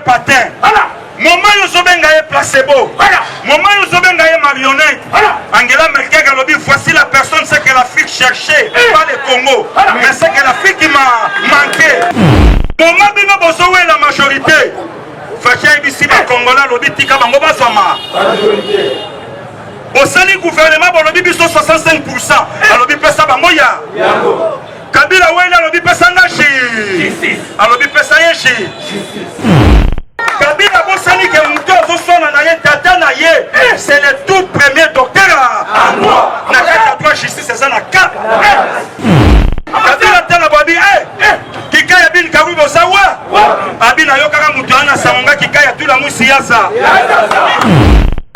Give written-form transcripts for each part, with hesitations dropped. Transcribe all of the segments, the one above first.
patin. Moment yo ozobenga ye placebo. Moment yo ozobenga ye marionnette. Angela Merkel alobi voici la personne ce que l'Afrique cherchait, eh. pas le Congo, mais ce que l'Afrique m'a manqué. Moment bino bozowela majorité. Fatshi ayebisi ba Congolais alobi tika bango bazwama. Bosali gouvernement bolobi biso 65 pourcent alobi pesa bango ya Kabila weli alobi pesa nga shi alobi pesa ye shi Kabila bosani ke moto azoswana na ye tata na ye eh. c'est le tout premier docteur à droit na kati ya droit justice eza na ka Kabila tala babi eh, eh kikaya bin karu boza wa abi nayokaka moto wana sango nga kikaya tula musi yaza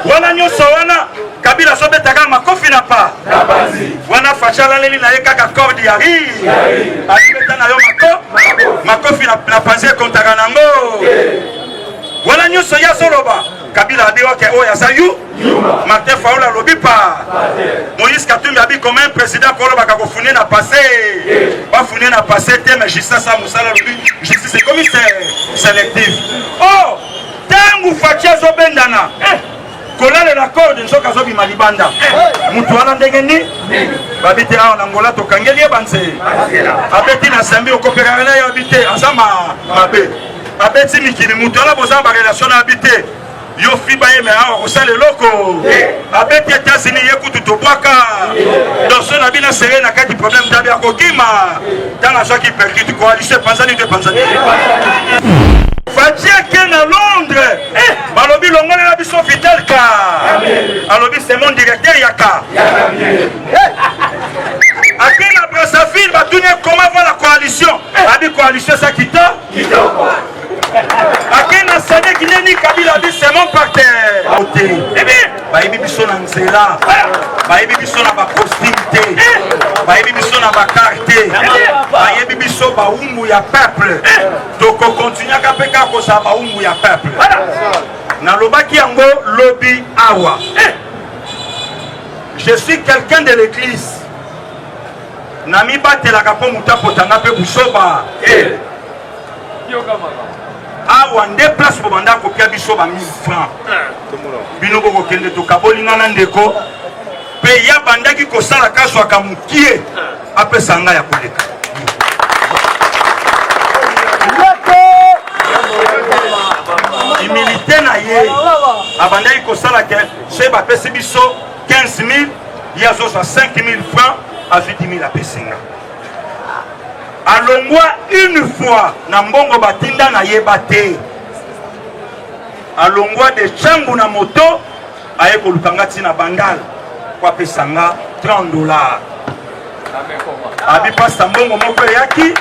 wana nyonso wana Kabila azobeta kaka makofi na pa wana Fatshi alaleli na ye kaka corde ya ri azobeta na yo mako makofi na panzi ekontaka nango wana nyonso ye azoloba Kabila abi oke oyo aza yu Martin Fayulu alobi pa Moïse Katumbi abi comme un président kolobaka kofunie na passé bafunie na passé te mais justice asala mosala alobi justice ekomi sélective oh ntango Fatshi azobendana eh. Kolalela corde nzoka azobima libanda mutu wana ndenge ni babi te awa na Angola tokangeli ye banze abeti na Zambie okoperaka na ye abi te aza mabe abeti mikili mutu wana boza ba relation na abi te yo fiba ye me awa kosala eloko abeti Etats-Unis ye kutu tobwaka donso na bino sere na kati problème tabi akokima ntango azwaki percute coalition epanzani to epanzani Fatshi ake na Londres eh, balobi longolela biso Vital ka alobi c'est mon directeur ya ka ake na Brazzaville batuni ye comment va la coalition eh. abi coalition eza kita ake na Sadek neni Kabila abi c'est mon partenaire bayebi biso na nzela bayebi biso na bacostume te bayebi biso na bakar te bayebi biso bawumbu ya peuple tokokontinuaka mpe kaka kozala bawumbu ya peuple nalobaki yango lobi awa je suis quelqu'un de l'église namibatelaka mpo moto apotanga mpe buzoba awa nde place bobanda kopia biso ba 1000 francs bino bokokende tokaboli nga na ndeko mpe ye abandaki kosala kazwaka mokie apesa nga ya koleka humilité na ye abandaki kosala ke soki bapesi biso 15 000 ye azozwa 5 000 francs azwi 10 000 apesi nga alongwa une fois na mbongo batinda nayeba te alongwa de changu na moto aye koluka nga ntina bandal po apesa nga 30 dollars abi pasta mbongo moko eyaki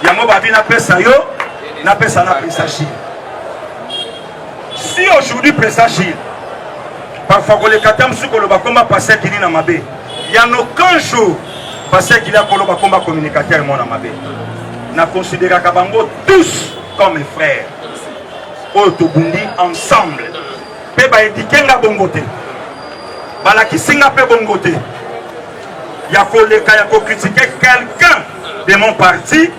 yango babi napesa yo napesa na président Gilles si aujourd'hui président Gilles parfois koleka ta mosusu koloba komba pasteur Gili na mabe ya no qu'un jour pasteur Gili akoloba komba communicateur mwana mabe na considéraka bango tous comme frères oyo tobundi ensemble mpe baedike nga bongo te balakisi nga mpe bongo te ya koleka ya kokritike quelqu'un de mon parti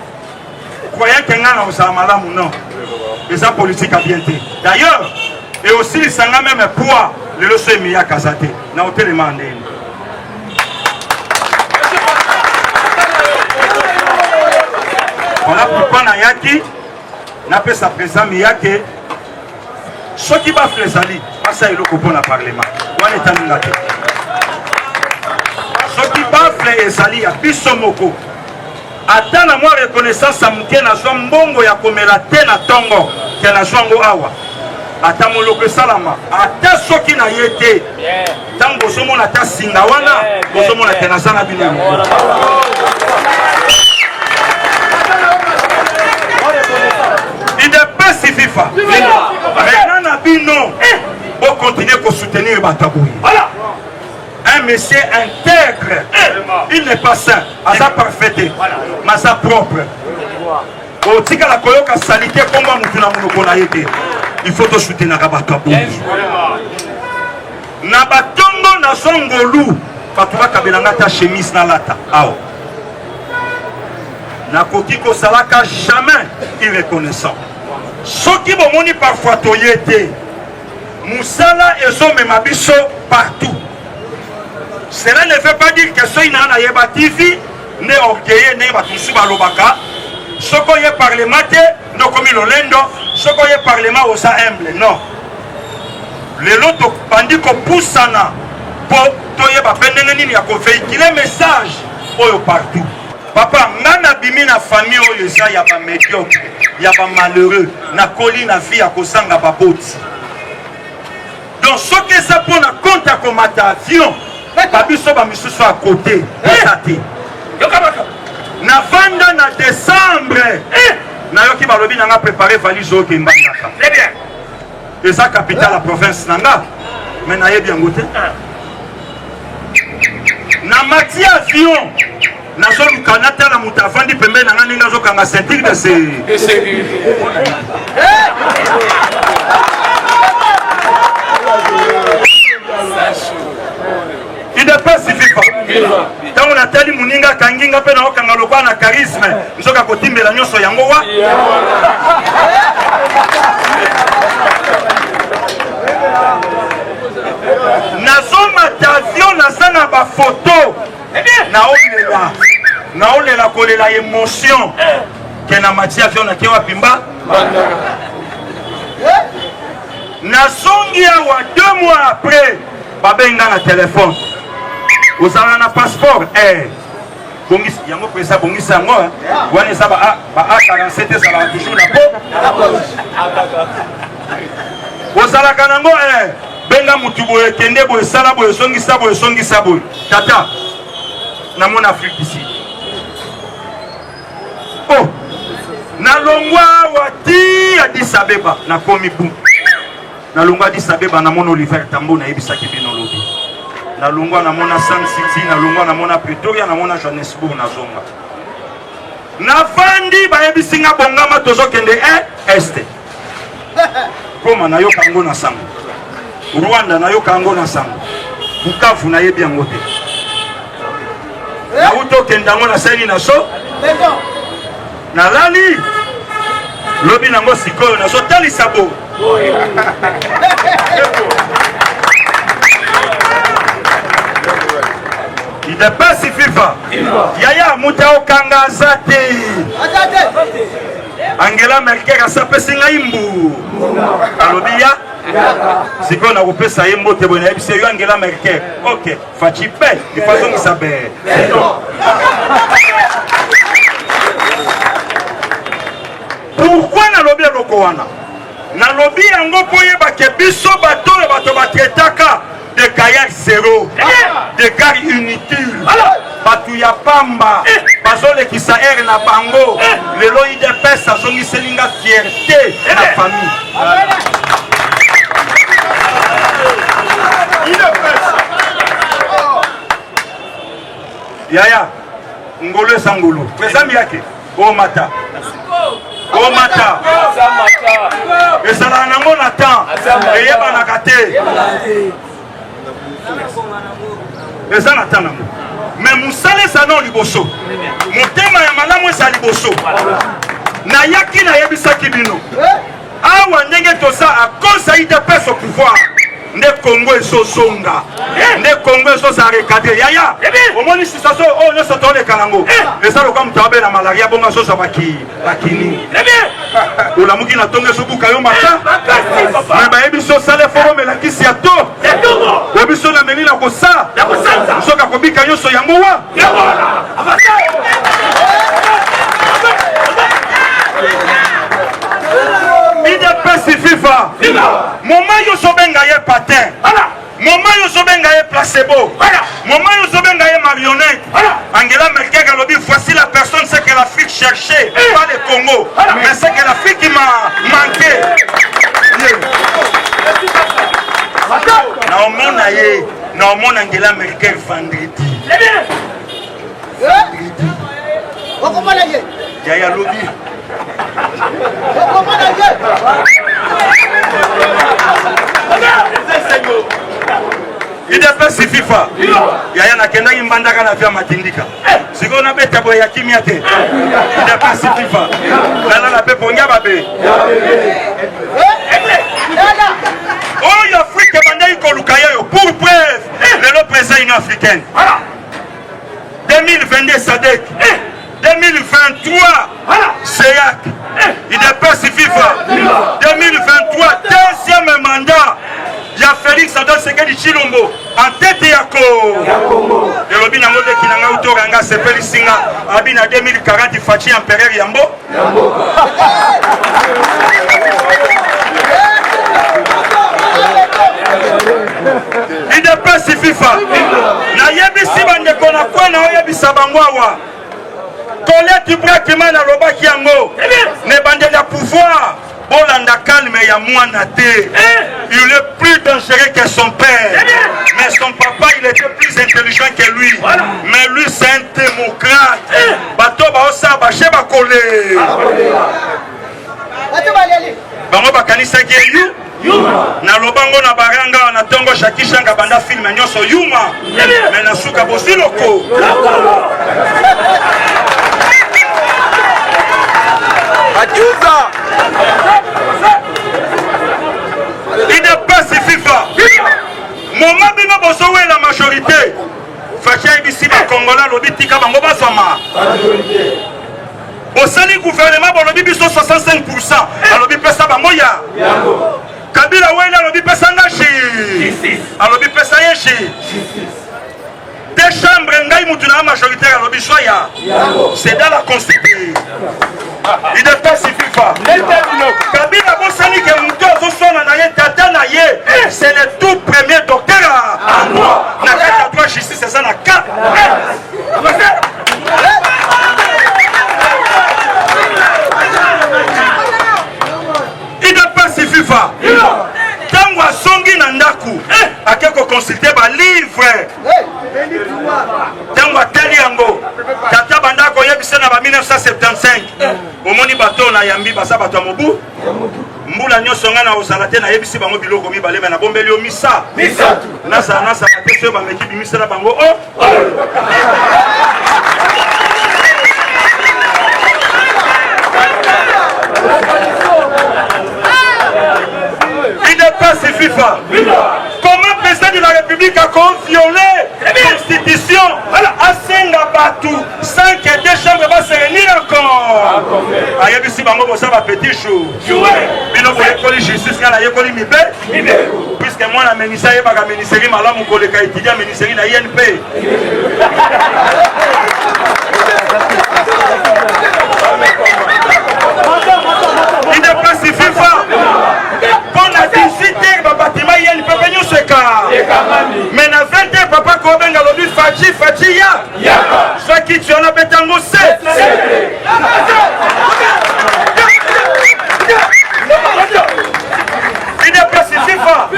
croyant ke nga na kozala malamu non eza politique ya bien te d'ailleurs eosilisa nga meme poids lelo so emiyaka aza te na otelema ndeni voilà pourquoi nayaki napesa président miyake soki bafle ezali basala eloko mpo na parlement wana etali nga te soki bafle ezali ya biso moko ata na mwa reconnaissance ya moke nazwa mbongo ya komela te na ntongo ke nazwa yango awa ata moloko esalama ata soki na ye te ntango bozomona ata singa wana bozomona te naza na bino elongo idepesi fifa maintenant na bino bokontinue kosoutenir bato ya boye un monsieur intègre il n'est pas saint aza parfait te mais aza propre otikala koyoka salite komba motu na monoko na ye te il faut tosoutenaka bato ya boye na batongo nazwa ngolu bato bakabela nga ata chemise nalata awa nakoki kozalaka jamais irreconnaissant. Soki bomoni parfois toye te, mosala ezomema biso partout. Cela ne veut pas dire que soki naa nayeba TV nde orgueilleux ndenge bato mosusu balobaka. Soki oye parlement te nde okomi lolendo, soki oye parlement oza humble. Non, lelo tobandi kopusana mpo toyeba mpe ndenge nini ya koveikile message oyo partout. Papa, nga nabimi na famille oyo eza ya ba mediocre, ya ba malheureux, nakoli na vie ya kozanga baboti. Donc soki eza mpo na compte ya komata avion, ba biso ba misusu à côté eza te. Navanda na décembre, nayoki balobi na nga préparer valise oyo kembangaka. Eza capitale ya province na nga, mais nayebi yango te. Na mati avion, nazoluka natala moto avandi pembeni na nga ndenge azokanga ceinture de sécurité. Udps viva. Ntango natali moninga akangi nga mpe naokanga lokola na charisme, nzoka kotimbela nyonso yango wa nazomata avion, naza na bafoto, naolela naolela kolela emotion ke na mati avion nake wapi mba nazongi awa 2 mois après babengi nga na telefone, ozala na passeport eh. Bongisa yango président, bongisa yango wana eza ba A47 ezalaka toujours na po ozalaka nango eh. Benga mutu boye, kende boye, sala boye, zongisa boye, zongisa boye. Tata, namona Afrique du Sud. Oh, nalongwa awa ti Addis Abeba, nakomi bu. Nalongwa Addis Abeba, namona Oliver Tambo, nayebisaki bino lobi. Nalongwa namona Sun City, nalongwa namona Pretoria, namona Johannesburg, nazonga. Navandi bayebisi nga bongama tozokende est. Goma nayoka yango na sango, Rwanda nayoka yango na sango, Bukavu nayebi yango te. Nauti okende yango nasali na so nalali lobi nango sikoyo nazotalisa bo Udps viva. Yaya moto aokanga aza te. Angela Merkel asapesi ngai mbu alobi ya sikoyo nakopesa ye mbote boye, nayebisi yo Angela Merkel, ok Fatshi pe ifo azongisa be. Pourquoi nalobi eloko wana? Nalobi yango mpo oyeba ke biso bato oyo bato batraitaka de gaillard zéro, de gare inutile, bato ya pamba bazolekisa aire na bango. Lelo UDPS azongiseli nga fierté na famille. Yaya, ngolo eza ngolo. Président Miyake, omata omata ezalaka nango na temps, eyebanaka te, eza na temps nango, me mosala eza nao liboso, motema ya malamu eza liboso. Nayaki nayebisaki bino awa ndenge toza à cause ya UDPS au pouvoir nde Congo ezozonga, nde Congo ezozala recadré. Yaya, omoni situation oyo nyonso toleka nango eza lokola moto abela malaria, bongo azozwa bakini. Olamuki na ntongo ezobuka yo maka, me bayebi so osala eforo omelakisi ya to oyebi so nameli na kosa soki akobika nyonso yango wa. UDPS viva. Moment yo ozobenga ye patin, moment yo ozobenga ye placebo, moment yo ozobenga ye marionnette, Angela Merkel alobi voici la personne, ce que l'Afrique cherchait, pas le Congo, mais ce que l'Afrique m'a manqué. Naomona ye, naomona Angela Merkel vendredi. Okomona ye. Yaya lobi. Okomona ye. Udps fifa yaya nakendaki mbandaka na via matindika sikoyo nabeta boye ya kimia te. Udps fifa nalala mpe pongi ya babe oyo Afrique ebandaki koluka yeyo pour preuve lelo président Union africaine 2022 SADC 2023 CEAC UDPS FIFA 2023 deuxième mandat ya Félix Antoine Tshisekedi Tshilombo en tête ya Congo. Elobi nango leki na ngai utora nga sepelisi nga abi na 2040 Fatshi empereur yambo. UDPS FIFA nayebisi bandeko na kwe na oyebisa bango awa Colette Brackman alobaki yango na ebandeli ya pouvoir bolanda calme ya mwana te. Il est plus dangereux que son père, mais son papa, il était plus intelligent que lui. Mais lui, c'est un démocrate. Bato baosala bashe bakole bango bakanisaki ye yu naloba ngo na baranga na ntongo Jackie Shanga banda film nyonso yuma me na suka bozwi loko. Ajuza. UDPS FIFA moma bino bozowela majorité. Fatshi ayebisi bakongola, alobi tika bango bazwama. Bosali gouvernement, bolobi biso 65, alobi pesa bango ya Kabila weli, alobi pesa nga shi, alobi pesa ye shi deux chambre, ngai mutu na majoritaire, alobi zwa ya, c'est dans la constitution. UDPS FIFA Kabila bosani ke mutu azoswana na ye tata na ye, c'est le tout premier docteur en droit na kati ya droit justice eza na ka. UDPS FIFA ntango azongi na ndako ake koconsulte balivre. Ntango atali yango, tata banda koyebisa na ba 1975, omoni bato nayambi baza bato ya mobu mbula nyonso, ngai na kozala te. Nayebisi bango biloko mibale, me nabombeli yo misa nazala nazala te soki bameki bimisela bango o. UDPS FIFA, comment président de la République akoviole constitution, asenga bato 5 et 2 chambres base réunir encore? Ayebisi bango boza bapetit jour, bino boyekoli justice, ngai nayekoli mibe, puisque mwana menisi ayebaka menuiserie malamu koleka étudiant menuiserie na INP. UDPS FIFA mpo na 18 heures babatima INP mpe nyonso eka, mais na 20 heures papa kobenga, alobi Fatshi, Fatshi ya soki ti wana betango se. UDPS FIFA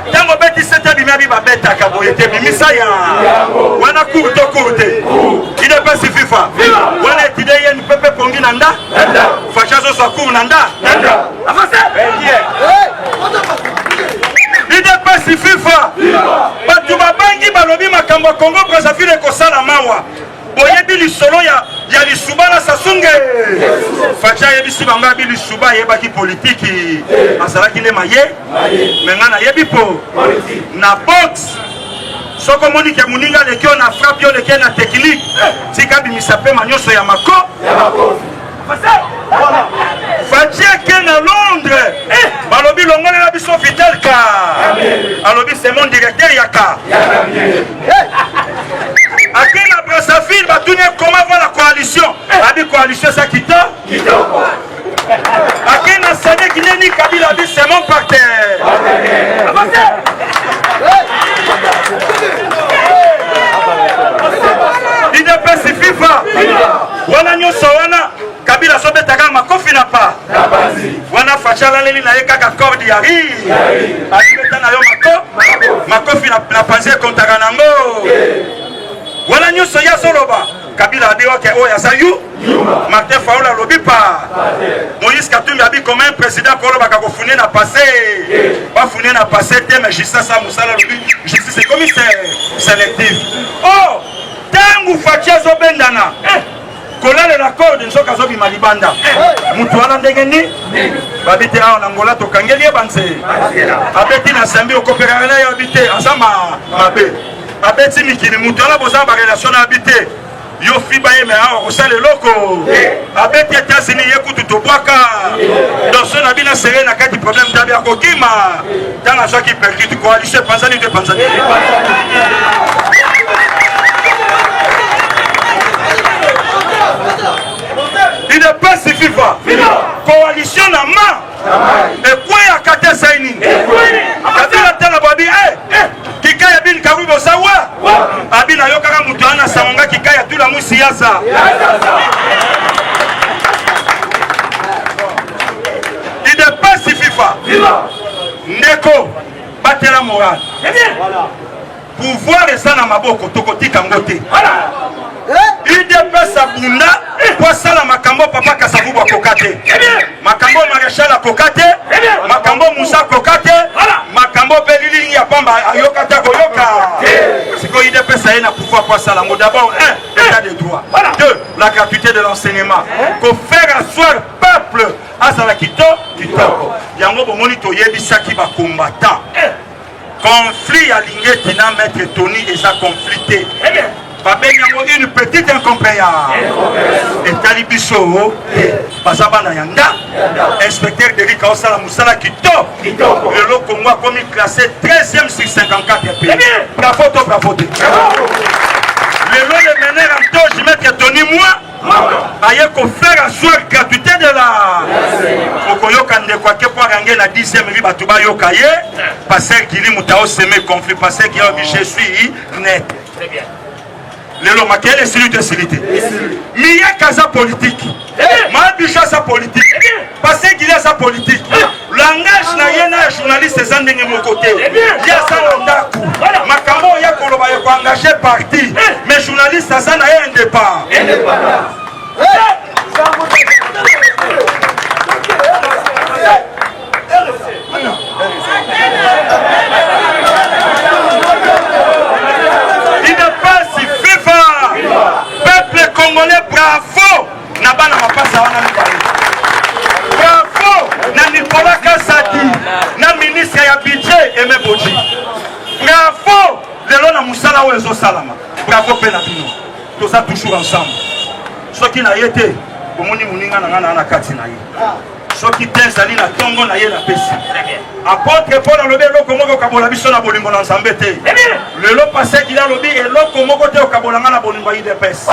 ntango obeti sete abimi, abi babetaka boye te, bimisa ya wana cour to cour te. UDPS FIFA wana etide ye mpepe pongi na nda Fatshi azozwa cour na nda. UDPS FIFA bato babangi, balobi makambo ya Congo Brazzaville ekosala mawa. Boyebi lisolo ya Lisuba na Sassou Nguesso. Fatshi ayebisi bango, abi Lisuba ayebaki politiki, azalaki nde maye, me ngai nayebi mpo na boxe. Soki omoni ke moninga aleki yo na frappe, yo oleki ye na technique, tika bimisa pema nyonso ya mako. Fatshi ake na Londres, balobi longolela biso Vital ka, alobi c'est mon directeur ya ka. Ake na Brazzaville, batuni ye comment va la coalition, abi coalition eza kita. Ake na SADC neni Kabila, abi c'est mon partenaire. UDPS FIFA wana nyonso wana Kabila azobeta kaka makofi na pa wana. Fatshi alaleli na ye kaka corde ya rire, azobeta na yo mako makofi na panzi ekontaka nango wana nyonso ye azoloba. Kabila abi oke oyo aza yu. Martin Fayulu alobi pa Moïse Katumbi abi comme un président kolobaka kofunie na passé bafunie na passé te mais justice asala mosala alobi justice ekomi sélective. Oh, ntango Fatshi azobendana eh, kolalela corde nzoka azobima libanda moto wana ndenge nini babi te awa na ngola tokangeli ye banze abeti na zambi okoperaka na ye abi te aza mabe abeti mikili moto wana boza barelation na abi te yo fiba ye me awa kosala eloko abeti Etats-Unis ye kutu tobwaka donso na bino sere na kati problème tabi akokima ntango azwaki percute coalition epanzani to epanzani. Udps viva coalition na ma ekweyaka te esai nini Kabila tala babi eh, eh, kikaya bini kabu bosawa abi nayokaka moto wana sango nga kikaya tula mu siyasa Udps fifa ndeko batela moral pouvoir eza na maboko tokotika yango te. Udps abunda po asala makambo papa Kasavubu akoka te, makambo maréchal akoka te, makambo Musa akoka te, makambo mpe lilingi ya pamba ayoka te akoyoka. Sikoyo UDPS aye na pouvoir po asala yango. D'abord un état de droit, deux la gratuité de l'enseignement, kofaire asseoir peuple azala kitoko kitoko. Yango bomoni toyebisaki bacombattant conflit ya Lingeti na maître Tony eza conflit te, babengi yango une petite incompréhension etali biso te, baza bana ya nda. Inspecteur Derrick aosala mosala kitoko. Lelo Congo akomi classé 13e sur 54 pays. Bravo to bravo te. Lelo le meneur en toge maître Tony moi aye kofaire asseoir gratuité de la okoyoka ndeko ake po akange na 10e ri bato bayoka ye pasteur Gili moto aoseme conflit pasteur Gili alobi je suis net. Lelo makele esili to esili te. Miyaka aza politique, Mabisho aza politique, pasteur Gili aza politique. Langage na ye na ya journaliste eza ndenge moko te. Ye aza na ndako, makambo oyo ya koloba ya koengage parti, mais journaliste aza na ye indépendant. Udps viva peuple congolais, bravo na bana mapasa wana mibale, bravo na Nicolas Kazadi na ministre ya budget Aimé Boji, bravo lelo na mosala oyo ezosalama, bravo mpe na bino. Toza toujours ensemble. Soki na ye te bomoni moninga na ngai na kati na ye, soki te ezali na ntongo na ye napesi. Apôtre Paul alobi eloko moko okabola biso na bolingo na Nzambe te. Lelo pasteur Gili alobi eloko moko te okabola nga na bolingo ya UDPS.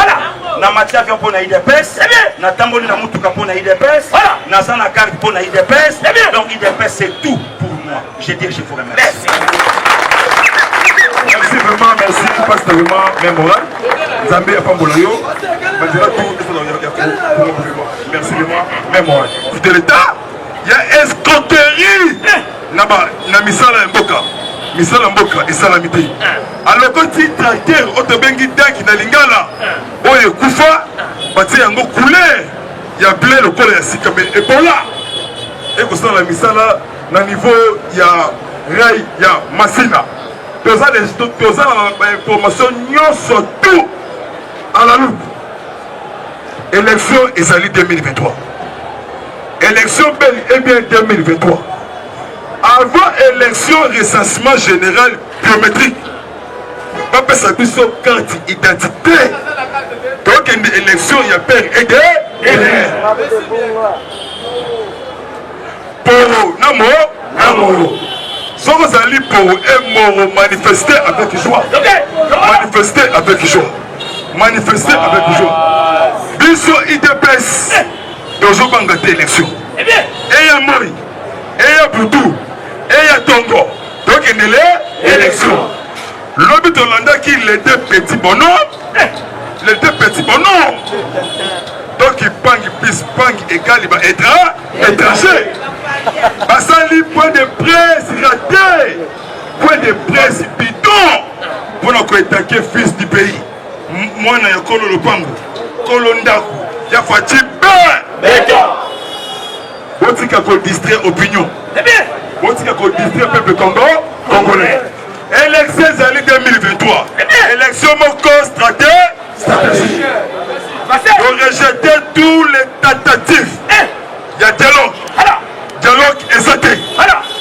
Na mati avion mpo na UDPS, natamboli na mutuka mpo na UDPS, naza na carte mpo na UDPS. Donc UDPS c'est tout pour moi. Je dis, je vous remercie. Merci vraiment, merci pasteur vraiment même moral. Nzambe apambola yo. Bandela tout ya Congo vraiment. Merci vraiment même moral. De l'État, il y a escroquerie na ba na misala ya mboka. Misala ya mboka esalami te. Alokoti tracteur oyo tobengi tanki na lingala oyo ekufa batie yango couleur ya bleu lokola ya sika, mais Ebola ekosala misala na niveau ya rail ya Masina. Toza toza na bainformation nyonso tout à la loupe. Élection ezali 2023, élection bel et bien 2023. Avant élection, recensement général biométrique, bapesa biso carte identité, tokende élection ya père et de mère poro na mo na moro. Soki ozali poro e moro, manifester avec joie, manifester avec joie, manifester avec joie. Biso UDPS tozobanga te élection eya moi, eya butu, eya tongo, tokendele élection. Lobi tolandaki les deux petits bonhommes, les deux petits bonhommes. Donc pangi plus pangi egali ba étra étranger basali point de presse raté, point de presse bidon mpona koetake fils du pays, mwana ya kolo lopango, kolo ndako. ya Fatshi Beton. Botika ko distraire opinion. Botika ko distraire peuple Congo congolais. Élection ezali 2023. Élection moko stratégique. To rejeter tous les tentatives. Ya dialogue. Dialogue eza te.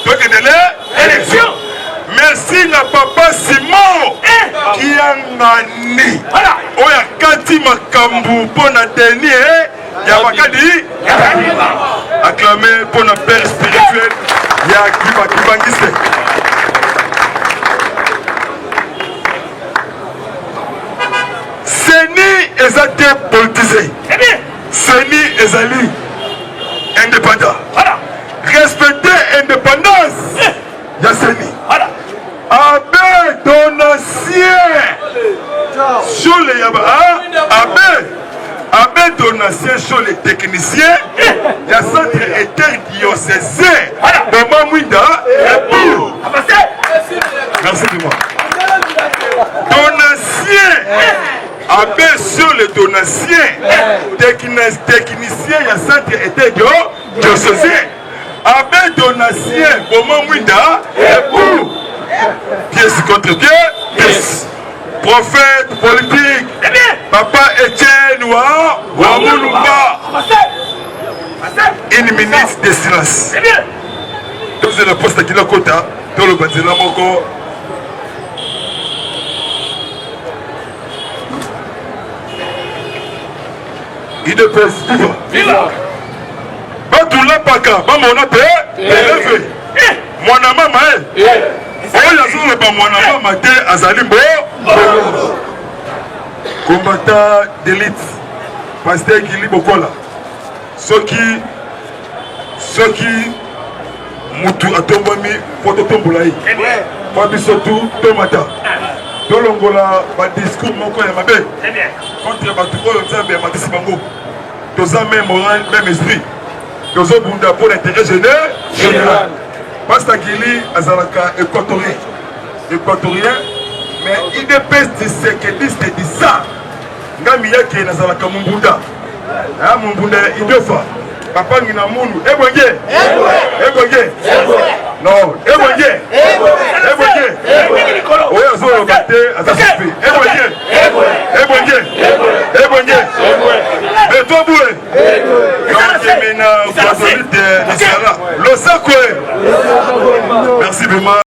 Tokende le élection. Merci na papa Simon Kiangani oyo akati makambo mpo na deni ya bakadi acclamé mpo na père spirituel ya kibangiste. Seni eza te politisé. Seni ezali indépendant. Respecter indépendance ya Seni. Abbé Donatien Shole ya ba Abbé Abbé Donatien Shole technicien ya centre interdiocésain Boma Mwinda Ebu. Merci du moi. Donatien Abbé Shole Donatien technicien ya centre interdiocésain Abbé Donatien Boma Mwinda Ebu. Pièce contre pièce. Prophète politique. Papa Etienne wa Wamulumba. Une minute de silence. Tozela poste kila kota toloba nzela moko. Idps viva. Viva. Batulapaka bamona pe eleve. Mwana mama e. Oyo azoloba mwana mama te azali mbo. Combattant d'élite Pasteur Gili Bokola. Soki soki mutu atombwami mpo totombola ye mpo biso tu tomata tolongola badiscours moko ya mabe contre bato oyo Nzambe amatisi bango. Toza même moral, même esprit, tozobunda mpo na intérêt général. Pasteur Gili azalaka équatorien, équatorien mais IDPS tshisekediste disa nga miyake nazalaka mumbunda, mumbunda ya Idiofa bapangi na munu ebonge ebonge non ebonge ebonge oyo azoloba te aza suspect ebonge ebonge ebonge beto bule donc na guadeloupe lisala losakwe. Merci vraiment.